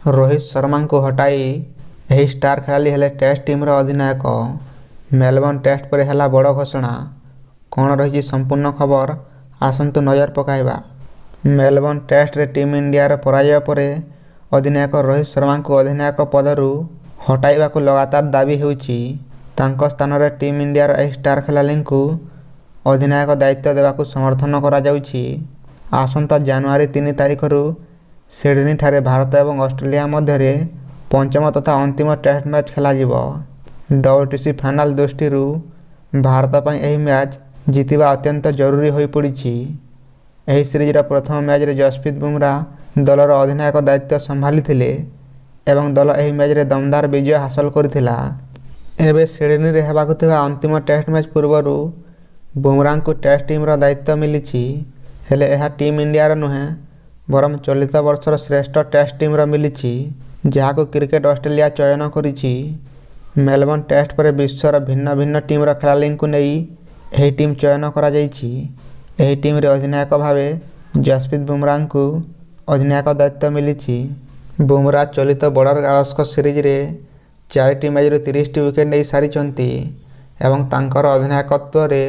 ରୋହିତ ଶର୍ମାଙ୍କୁ ହଟାଇ ଏହି ଷ୍ଟାର ଖେଳାଳି ହେଲେ ଟେଷ୍ଟ ଟିମର ଅଧିନାୟକ। ମେଲବର୍ଣ୍ଣ ଟେଷ୍ଟ ପରେ ହେଲା ବଡ଼ ଘୋଷଣା, କ'ଣ ରହିଛି ସମ୍ପୂର୍ଣ୍ଣ ଖବର, ଆସନ୍ତୁ ନଜର ପକାଇବା। ମେଲବର୍ଣ୍ଣ ଟେଷ୍ଟରେ ଟିମ୍ ଇଣ୍ଡିଆର ପରାଜୟ ପରେ ଅଧିନାୟକ ରୋହିତ ଶର୍ମାଙ୍କୁ ଅଧିନାୟକ ପଦରୁ ହଟାଇବାକୁ ଲଗାତାର ଦାବି ହେଉଛି। ତାଙ୍କ ସ୍ଥାନରେ ଟିମ୍ ଇଣ୍ଡିଆର ଏହି ଷ୍ଟାର ଖେଳାଳିଙ୍କୁ ଅଧିନାୟକ ଦାୟିତ୍ୱ ଦେବାକୁ ସମର୍ଥନ କରାଯାଉଛି। ଆସନ୍ତା ଜାନୁଆରୀ 3 ତାରିଖରୁ ସିଡନୀଠାରେ ଭାରତ ଏବଂ ଅଷ୍ଟ୍ରେଲିଆ ମଧ୍ୟରେ ପଞ୍ଚମ ତଥା ଅନ୍ତିମ ଟେଷ୍ଟ ମ୍ୟାଚ୍ ଖେଳାଯିବ। ଡବ୍ଲ୍ୟୁଟିସି ଫାଇନାଲ ଦୃଷ୍ଟିରୁ ଭାରତ ପାଇଁ ଏହି ମ୍ୟାଚ୍ ଜିତିବା ଅତ୍ୟନ୍ତ ଜରୁରୀ ହୋଇପଡ଼ିଛି। ଏହି ସିରିଜର ପ୍ରଥମ ମ୍ୟାଚ୍ରେ ଯଶପ୍ରୀତ ବୁମରା ଦଳର ଅଧିନାୟକ ଦାୟିତ୍ୱ ସମ୍ଭାଳିଥିଲେ ଏବଂ ଦଳ ଏହି ମ୍ୟାଚ୍ରେ ଦମଦାର ବିଜୟ ହାସଲ କରିଥିଲା। ଏବେ ସିଡନୀରେ ହେବାକୁ ଥିବା ଅନ୍ତିମ ଟେଷ୍ଟ ମ୍ୟାଚ୍ ପୂର୍ବରୁ ବୁମରାଙ୍କୁ ଟେଷ୍ଟ ଟିମର ଦାୟିତ୍ୱ ମିଳିଛି। ହେଲେ ଏହା ଟିମ୍ ଇଣ୍ଡିଆର ନୁହେଁ, ବରଂ ଚଳିତ ବର୍ଷର ଶ୍ରେଷ୍ଠ ଟେଷ୍ଟ ଟିମର ମିଳିଛି, ଯାହାକୁ କ୍ରିକେଟ ଅଷ୍ଟ୍ରେଲିଆ ଚୟନ କରିଛି। ମେଲବର୍ଣ୍ଣ ଟେଷ୍ଟ ପରେ ବିଶ୍ୱର ଭିନ୍ନ ଭିନ୍ନ ଟିମର ଖେଳାଳିଙ୍କୁ ନେଇ ଏହି ଟିମ୍ ଚୟନ କରାଯାଇଛି। ଏହି ଟିମରେ ଅଧିନାୟକ ଭାବେ ଯଶପ୍ରୀତ ବୁମରାଙ୍କୁ ଅଧିନାୟକ ଦାୟିତ୍ୱ ମିଳିଛି। ବୁମରା ଚଳିତ ବର୍ଡର-ଗାଭାସ୍କର ସିରିଜରେ 4ଟି ମ୍ୟାଚ୍ରୁ 30ଟି ୱିକେଟ୍ ନେଇ ସାରିଛନ୍ତି ଏବଂ ତାଙ୍କର ଅଧିନାୟକତ୍ୱରେ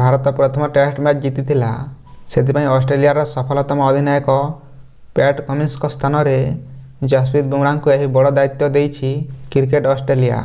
ଭାରତ ପ୍ରଥମ ଟେଷ୍ଟ ମ୍ୟାଚ୍ ଜିତିଥିଲା। ସେଥିପାଇଁ ଅଷ୍ଟ୍ରେଲିଆର ସଫଳତମ ଅଧିନାୟକ ପ୍ୟାଟ୍ କମିନ୍ସଙ୍କ ସ୍ଥାନରେ ଯଶପ୍ରୀତ ବୁମରାଙ୍କୁ ଏହି ବଡ଼ ଦାୟିତ୍ୱ ଦେଇଛି କ୍ରିକେଟ ଅଷ୍ଟ୍ରେଲିଆ।